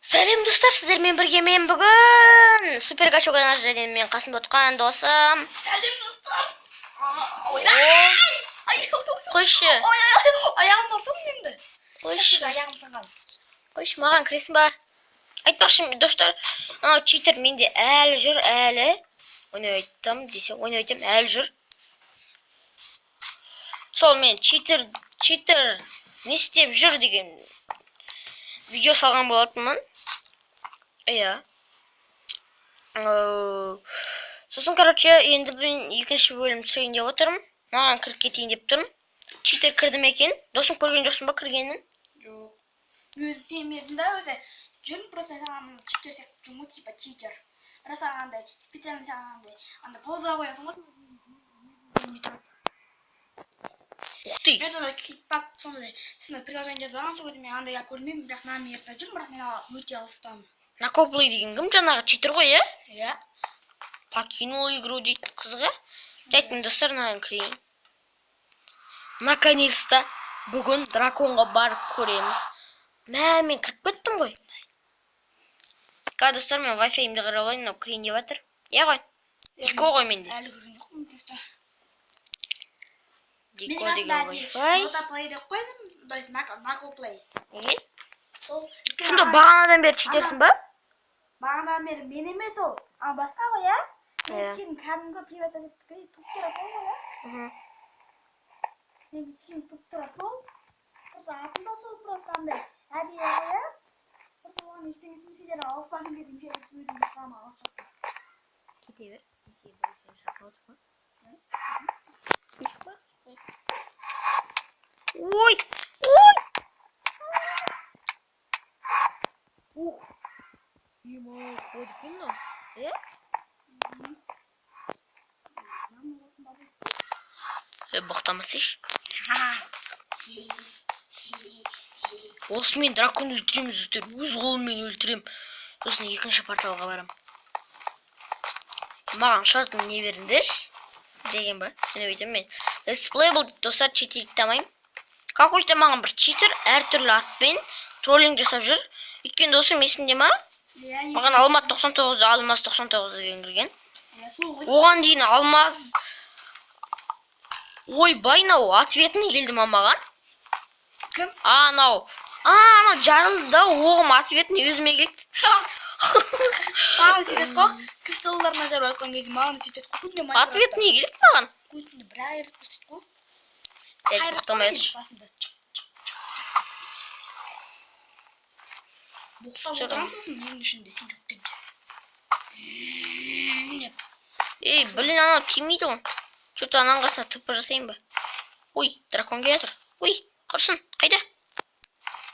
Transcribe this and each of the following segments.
Сәлем, достар, сіздермен бірге мен бүгін Супер Гачо және мен қасымда отырған досым. Сәлем, достар. О, қойшы. Ой, ой, аяғымды ұрдым енді. Қойшы. Аяғым сынған. Қойшы, маған кіресің ба? Айтпақшы, достар, анау читер менде әлі жүр, әлі. Ойнап айтам десе, ойнап айтам, әлі жүр. Сол мен читер, читер не істеп жүр деген видео салған болатынмын. Иә. Сосын, короче, енді мен екінші бөлім түсірейін деп отырмын. Маған кіріп кетейін деп тұрмын. Читер кірді ме екен? Досым, көрген жоқсың ба кіргенін? Жоқ. Мен өзім да өзі жүрмін, просто саған читер сияқты жүрмін ғой, типа читер. Бірақ саған андай специально саған андай пауза қоясың ғой. Ух ты! Мен сондай клиппак, сондай приложение жазып алғанмын, сол кезде мен андай көрмеймін, бірақ мына места жүрмін, бірақ мен өте алыстамын. Накоплый деген кім? Жаңағы читер ғой, иә? Иә. Покинул игру дейді, қызық, иә? Жайтын, достар, мынаған кірейін. Наконец-то бүгін драконға барып көреміз. Мә, мен кіріп кеттім ғой. Қазір, достар, мен вайфайымды қарап алайын, мынау кірейін деп жатыр. Иә ғой? Дико ғой менде. Әлі көрген жоқпын просто. Дико деген вайфай. Нота плей деп қойдым, то есть Нако плей. Неге? Сол. Сонда бағанадан бері читерсің ба? Бағанадан бері мен емес ол. А басқа ғой, иә? Иә. Мен кәдімгі приват туп тура сол ғой, иә? Мхм. Мен скин туп тура сол. Просто аты да сол, просто андай әдейі ғой, иә? Просто оған ештеңесін сендер алыспадың деп өзім саған алыс жақтан. Кете бер. Десе, біреу сені шақырып отыр ма? Шықпа. Ой! Ой! Ух! Ема, қойды екен мынау. Е? Е, боқтамасайшы. Осымен дракон өлтіреміз, достар. Өз қолыммен өлтірем. Сосын екінші порталға барам. Маған ұшатын не беріңдерші? Деген ба? Мен өйтемін мен. Летсплей бұл, достар, читеріктамаймын. Какой-то маған бір читер әртүрлі атпен троллинг жасап жүр. Өйткені, досым, есіңде ма? Иә. Маған Алмат 99, Алмаз 99 деген кірген. Иә, сол ғой. Оған дейін Алмаз. Ойбай, мынау ответный келді ма маған? Кім? А, анау. А, анау жарылды да, оғым ответный өзіме келді. Маған сөйтеді ғой, кристалларына жарып жатқан кезде маған да сөйтеді ғой, күнде Майнкрафтта. Ответный келді маған. Күнде бір айырып көрсетеді ғой. Дәл Қайырып тоқтамай қой отыршы. басында. Чық, чық, чық. Боқтап Жоқ. отырамын сосын үйдің ішінде сен жоқ кезде. Деп. Ей, блин, анау тимейді ғой. Че-то ананың қасына ТП жасайын ба? Ой, дракон келе жатыр. Ой, құрсын, қайда?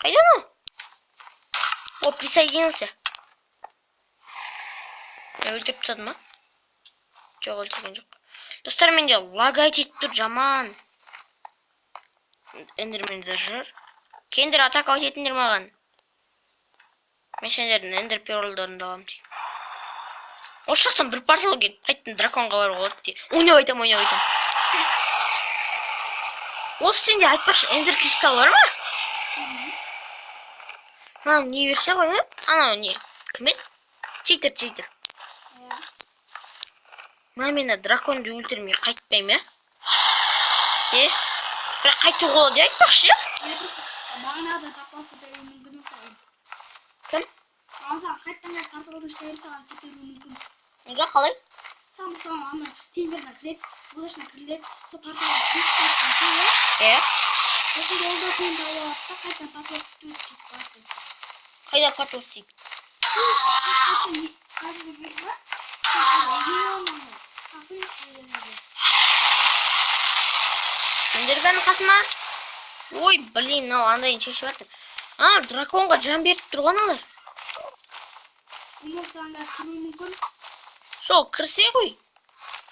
Қайда анау? О, присоединился. Мен өлтіріп тастадым ма? Жоқ, өлтірген жоқ. Достар, менде лагать етіп тұр жаман. Эндермендер жүр. Кендер, атаковать етіңдер маған. Мен сендердің эндер перлдарыңды аламын деймін. Осы жақтан бір портал келіп, қайттым драконға баруға болады де. Ойнап айтам, ойнап айтам. Осы сенде, айтпақшы, эндер кристалл бар ма? Мынау не берсе ғой, иә? Анау не? Кім еді? Читер, читер. Иә. Мына мені драконды өлтірмей қайтпаймын, иә? Е? Бірақ қайтуға болады, иә, айтпақшы, иә? Или просто бағанағыдай портал істеуі мүмкін саған. Кім? Маған саған қайтадан келіп порталдың ішіне саған кетуі мүмкін. Неге, қалай? Саған мысалы ана серверіне кіреді, облачно кіріледі, сол порталға кіріп кеткен соң, иә? Иә. Сосын ол да сені тауып алады да, қайтадан портал істеуі кетіп қалады. Қайда портал істейді? Қайтадан қазір бір ба? Сен ана Сендер кәні қасыма? Ой, блин, мынау андайын шешіп жатыр. А, драконға жан беріп тұр ғой аналар. Ол саған да кіруі мүмкін. Сол кірсе ғой.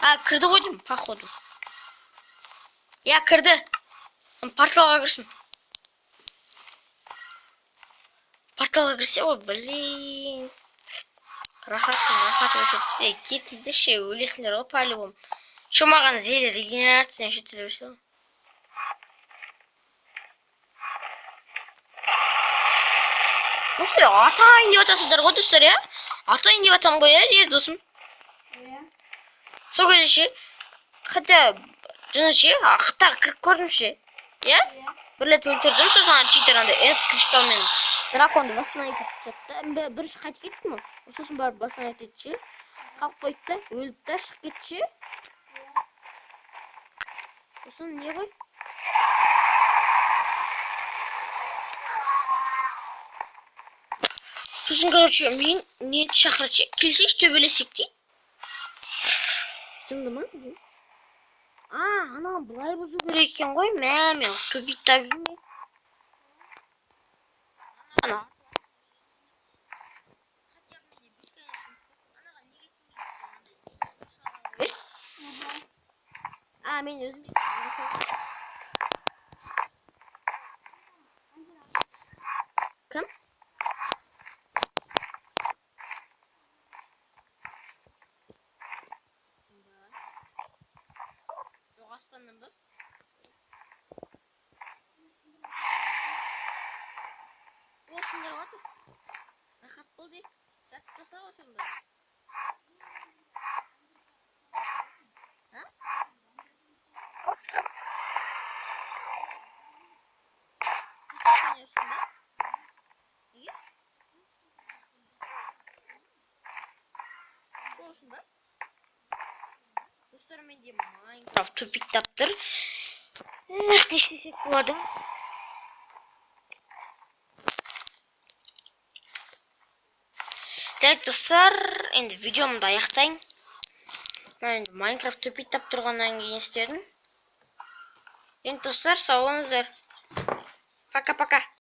А, кірді ғой деймін, походу. Я, кірді. Порталға кірсін. Порталға кірсе ғой, блин. Рахаттың, рахат өтеді. Ей, кетіңдерші, өлесіңдер ғой по-любому. Че маған зелье регенерация неше түрлі берсе ғой. Осылай атайын деп атасыздар ғой, достар, иә? Атайын деп атам ғой, иә, де, досым. Иә. Сол кезде ше, хотя жаңа ше, тағы кіріп көрдім ше. Иә? Иә. Бір рет өлтірдім, сосын ана читер андай энд кристалмен драконды восстановить етіп тастады да. Бірінші қайтып кеттім ғой. Сосын барып восстановить етті ше. Қалып қойды да, өлді да, шығып кетті ше. Сосын не ғой? Сосын, короче, мен не шақырады ше. Келсейші, төбелесек дейді. Жынды ма деймін. А, анау былай бұзу керек екен ғой. Мә, мен тупиктап жүрмін. Ана. А, мен өзім. Кім? Жоқ, аспаннан ба? О, сындырып жатыр. Рахат бол де. Жатып тастаса ғой сонда. А? Ойнайсың ба? Неге? Сол үшін ба? Достар, менде Майнкрафт тупиктап тұр. Эх, не істесек болады? Так, достар, енді видеомды аяқтайын. Мына енді Майнкрафт тупиктап тұрғаннан кейін істедім. Енді, достар, сау болыңыздар. Пока-пока.